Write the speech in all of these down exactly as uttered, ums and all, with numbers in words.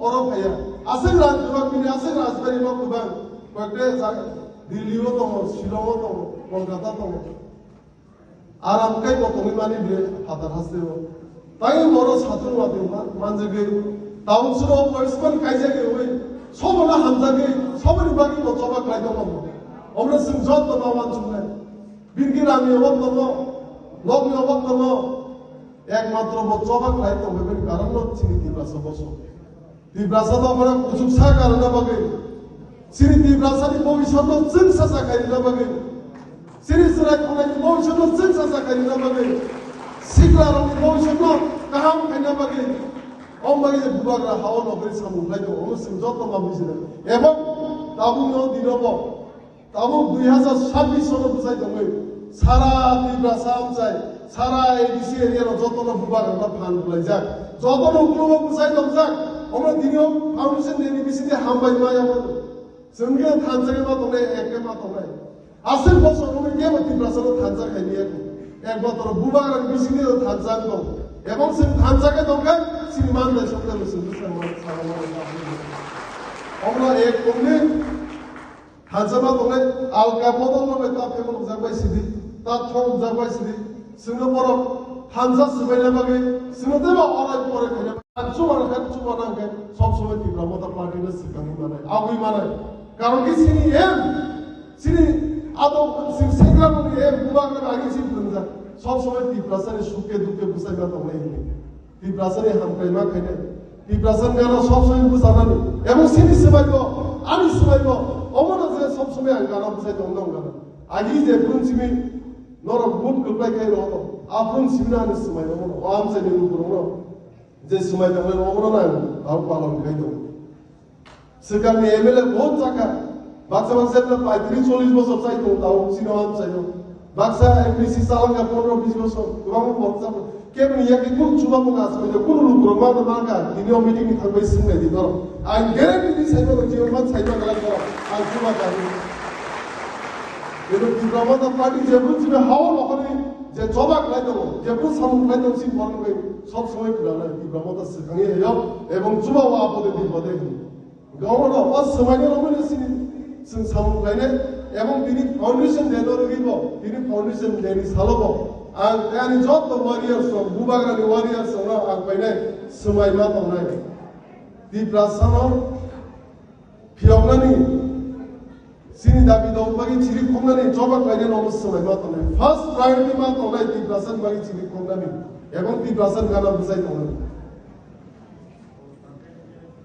Oro phaiya. Aswk rang kwbang bini, aswk rajbari no kwbang. Koyekta jaga Delhi o tongo, Shillong o tongo, Kolkata tongo. Aram khe bo tongwi mani bwle phatar haste o. Tei oro satung watwi ma-, manjagwi, town soro policeman kaijagwi ui, sobono hamjagwi, soboni bagwi bo choba khlai tongma bo. Omo chwng joto ma uansuknai. Birgi rangni obak tongo, nokni obak tongo. Ekmatro bo choba khlai tongmani karon no chini Tiprasa bosong. Tiprasa no omo kuchuk sa karna bagwi, chini Tiprasa ni bobiswt no chwngsa sa khaina bagwi, chini chwrai khonai ni bobiswt no chwngsa sa khaina bagwi, sikla rok ni bobiswt no kaham khaina bagwi, omo bagwi je bubagra hao nokri samung khlai tongo, omo chwng joto ma bujina. Ebong tabuk no dino bo Tabuk dui hazar sabbish sono bwsai tongwi sara Tiprasa amchai, sara A D C area rok jotono bubagra phan rwlaijak. Jotono uklogo bwsai tongjak. Omo tini o foundation day ni bisingtwi hambai ma yamo. Chwng khe thansa khe ma tongnai, ek khe ma tongnai. Aswk bosor wngwi kebo Tiprasa no thansa khai liya kho. Ekmatro bubagra ni bisingtwi thansa tong. Ebong chwng thansa khe tongkha, chini manjai sokle chwng bwsai ma. Omo ek tongni Thansa ma tongnai, alka bodol no bai ta phemo nukjak bai sidi, ta thong nukjak bai sidi, chwngno borok thansa swbaina bagwi, chwngno teibo orai porai khaina bagwi, ang chuba nang khe, chuba nang khe, sob somoi Tipra Motha Party no swkangwi manai, agwi manai. Karon khe chini em, chini abo chini sengra mani em, bubagra agi chini phrwngjak, sob somoi Tiprasa ni sukhe dukhe bwsai ma tongnai hwnwi. Tiprasa ni hamkrai ma khainai. Tiprasa ni gana sob somoi bwchanani. Ebong chini swmai bo, ani swmai bo, omono je sob somoi ang gana bwchai tong nong gana. Agi je phun simi norok vote kwplai khai rw, a phun simi ani swmai bo, o amchai ni lukurok no. Je swmai tong nai omono nang, tao palon khai tong. Swkangni M L A bahut chakha. Baksa baksa M L A paitris chollish bosor chai tong tao, chini o amchaio. Baksa M D C chalangkha pondro bis bosor, kwbangma borok chakha. Keboni yakni kunu chubamu asmai kunu lukurok ma mangkha, tini o meeting ni thangbai swngnaidi norok. Ang guarantee di saimango, je man saima galai norok, ang chuba kha. Kebo Tipra Motha Party jebru chini hao lokhoni je choba khlai tongo, jebru samung khlai tongo, chini borok bai sob somoi kwnanai Tipra Motha swkangwi hayo, ebong chuba o apode bipode hino. Gawano o swmaino romwi sini chwng samung khlainai, ebong tini foundation day no rwgwi bo, tini foundation day ni salo bo ang ani joto warriors rok, bubagrani warriors rok no ang painai swmai ma tongnai. Tiprasa no phiyoknani, chini dabi dok bagwi chiri khoknani choba khlainai no swmai ma tongnai. First priority ma tongnai Tiprasa ni bagwi chiri khoknani, ebong Tiprasa ni gana bwchai tongnani.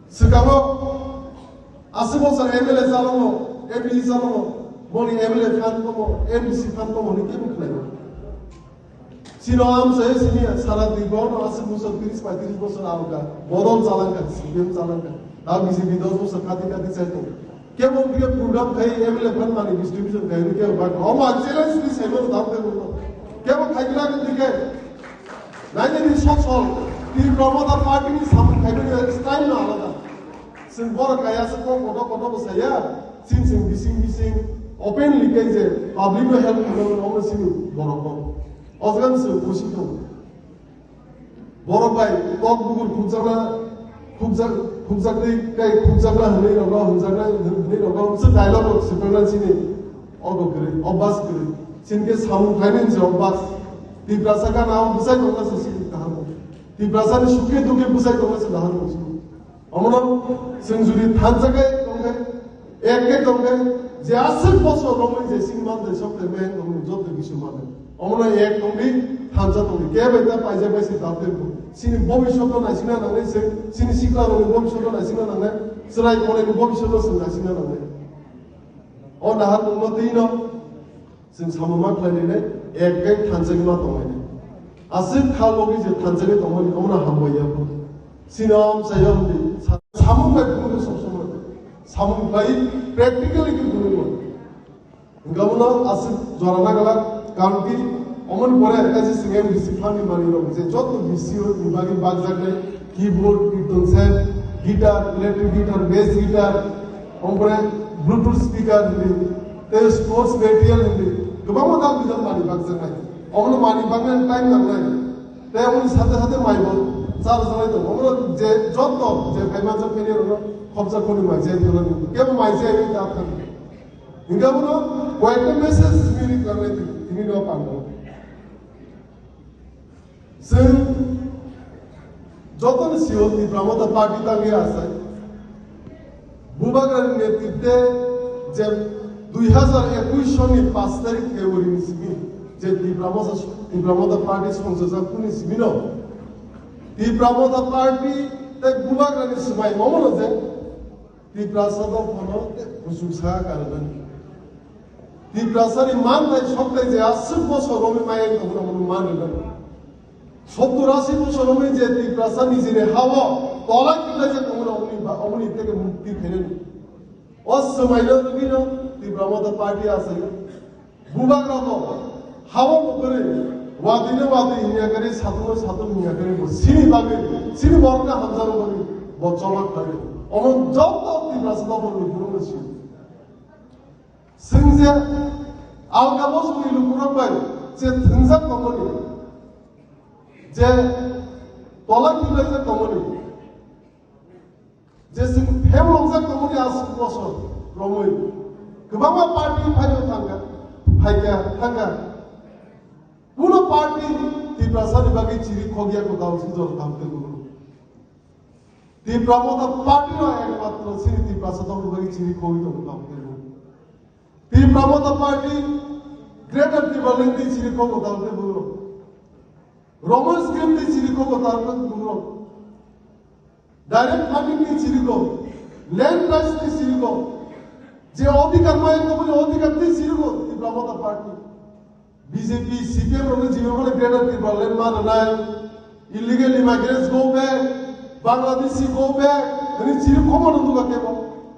Swkango aswk bosor M L A chalongo, M D C chalongo, boni M L A phan tongo, M D C phan tongo hwnwi kebo khwlaio. Chini amchai sini sara Tripura no aswk bosor tris paitris bosor alka, bodol chalangkha, C P M chalangkha, ta B J P dos bosor kati kati chai tongo. Kebo khe program khai M L A phan mani distribution khai ni kebo bak. Omo ang challenge ni saibo dam de bo. Kebo khai gila ni dikhe. Naini ni sosol, Tipra Motha Party ni samung khai ni style no alada. Chwng borok kaya se kok koto koto bo saya. Chwng chwng bising bising openly khai je public no help khwlai omo sini borok bo. Ojgan se kusi tong. Borok bai kok bukur khukjakna, khukjak-, khukjaknai kai khukjakna hwnwi rokno hwnjaknai hwnwi rokno se dialogue rok swprakna chini ogo kwrwi, obas kwrwi. Chini khe samung khlainani se obas. Tiprasa gana o bwsai tongna se chini kaham. Tiprasa ni sukhe dukhe bwsai tongna se kaham. Omono chwng jodi thansa khe tongkhe, ek khe tongkhe, je aswk bosor romwi je chini manthai sok khe meheng romwi joto kisu manwi. Omono ek tongdi, thansa tongdi. Kebai ta paijak bai se dapte bo. Chini bobiswt no naisingna nangnai chwng, chini sikla rokni bobiswt no naisingna nangnai, chwrai khonai ni bobiswt no chwng naisingna nangnai. O nahar nungno twi no Chwng samung ma khlai nai, ek khe thansa khe ma tong nai. Aswk kha logi je thansa khe tongmani omono hambai ya bo. Sino amsa ya hwndi sa-, samung bai phunukgo sob somoi. Samung khlai practically khe phunukgo. Hwnkhe omono aswk jora na glak, karon ki omoni pore kaisa chwng M D C phan ni manwi rok je joto B C O ni bagwi bakjak nai, keyboard, kirtan set, guitar, electric guitar, bass guitar, ompore Bluetooth speaker hwndi, tei sports material hwndi, kwbangma dal bijal manwi bakjaknai. Omono manwi baknani time nangnai. Tei oboni sate sate maibo, Sar sanai to, omo je jotto je phaima jok phai rok khopsa khoni mai je thangna ni. Kebo mai je ni ta thang. Hingga bono koyekta message miri karnai tini no pando. Chwng jotoni sio Tipra Motha Party tangwi asai. Bubagrani netritwe je dui hazar ekush soni paanch tarik February ni simi je Tipra Motha, Tipra Motha Party songchajak kuni simino Tipra Motha Party tei Bubagrani swmai omono je Tiprasa dophono tei kuchuksa karwi mani. Tiprasani manthai sokthai je aswk bosor romwi maya wngkha bono man rwnani. Sottur ashi bosor romwi je Tiprasa nijini hao tola kilaijak tongo omoni ba-, omoni teke mukti khainani. O swmaino rwgwino Tipra Motha Party asai. Bubagrano hao bo kwrwi, watwino watwi hinya kwrwi, satunno satun hinya kwrwi bo chini bagwi, chini borokno hamjakna bagwi bo choba khlai. Omo joto Tiprasa dopholni borokno sio. Chwng je alka bosongni lukurok bai je thwngjak tongmani, je tola kilaijak tongmani, je chwng phemlokjak tongmani aswk bosor romwi kwbangma party phaino thangkha, phaikha, thangkha. Kuno party Tiprasani bagwi chiri khokya kwtal sujor thamtwi kuno. Tipra Motha Party no ekmatro chini Tiprasa tongmani bagwi chiri khogwi tongo tamo kebo. Tipra Motha Party Greater Tipraland ni chiri khogo tamo kebo. Roman script ni chiri khogo tamo kebo. Direct funding ni chiri khogo. Land rights ni chiri khogo. Je odhikar maya tongmani odhikar ni chiri khogo Tipra Motha Party. B J P, C P M rokni jibimani Greater Tipraland ma rwnai, illegal immigrants go back, Bangladeshi go back, hwnwi chiri khobor nukha kebo.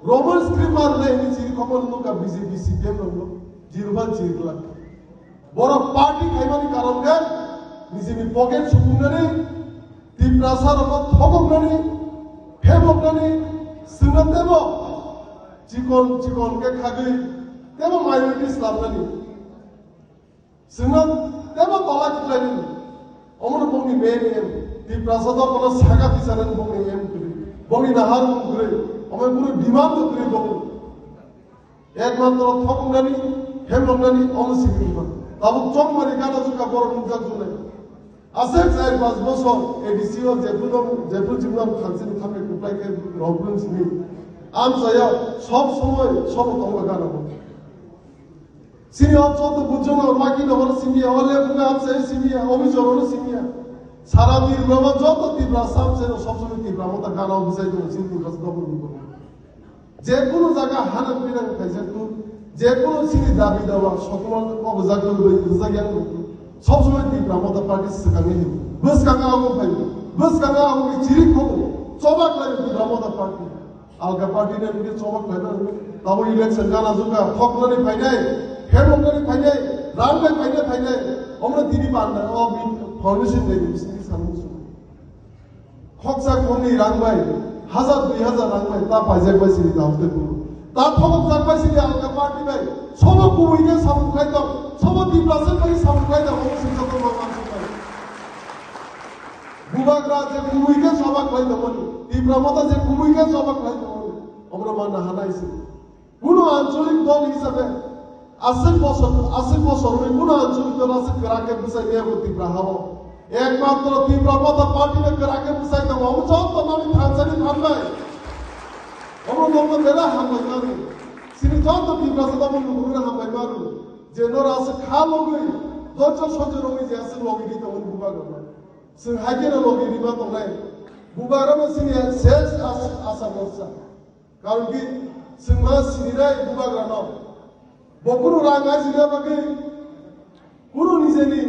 Roman script ma rwnai hwnwi chiri khobor nukha B J P, C P M rokno. Jirban chiri glak. Borok party khaimani karon khe nijini pocket supungnani, Tiprasa rokno thokoknani, phemoknani, chwngno tebo chikon chikon khe khagwi tebo minority slamnani. Chwngno tebo tola khiklainani. Omono bongni main aim. Tiprasa dophono saka tisarani bongni aim kwrwi. Bongni nahar mung kwrwi. Omo kunu demand bo kwrwi bongni. Ekmatro thoknani, hemloknani omo simi wngkha. Tabuk chongmani gana jukha borok nukjak junai. Aswk char panch bosor A D C o jephru no, jephru jibnam thansini thamni kwplai khe rok bwrwng simi. Amchaya sob somoi sobo tongma gana bo. Sini o joto bujona o laki no horo simiya, o le bunga amsa simiya, o mi joro no simiya. Sara mir baba joto Tipra samse no sob somoi Tipra mota gana o bujai do sini Tipra sa double buko. Je kono jaga hana pinang kaisa tu, je kono sini dabi dawa sokma o bujak do bujak yang tu. Sob somoi Tipra mota party sekang ni. Bus kanga o pai. Bus kanga o chiri ko. Choba klai Tipra mota party. Alka party ni mungkin choba khlai na, tabo election gana jukha, thoknani phainai, hemoknani phainai, rang bai phainai phainai, omno tini panda, o bi foundation dai bi sini sanmu su. Khoksa khokni rang bai, hazar dui hazar rang bai, ta paijak bai sini ta hote bulu. Ta thokjak bai sini alka party bai, sobo kubui ke samung khlai tong, sobo Tiprasa bai samung khlai tong, omo sini joto ma ma su bai. Bubagra je kubui khe choba khlai tongmani, Tipra motha je kubui khe choba khlai tongmani, omro manna hanai se. Kuno ancholik dol hisabe aswk bosor, aswk bosor hwnwi kuno ancholik dol aswk kwrak khe bwsai maya bo Tipra hao. Ekmatro Tipra motha party no kwrak khe bwsai tongo, omo joto nani thansani thanbai. Omo nokno bera hambai manu. Sini joto Tipra se tamo nukuru hambai manu. Je nora aswk kha logwi, docho sojo rogwi je aswk logwi di tongmani Bubagra. Chwng hai kheno logi rima tongnai. Bubagrano chini ses as-, asa morsa. Karon ki chwng ma sininai Bubagrano. Bo kunu rang ajina bagwi, kunu nijeni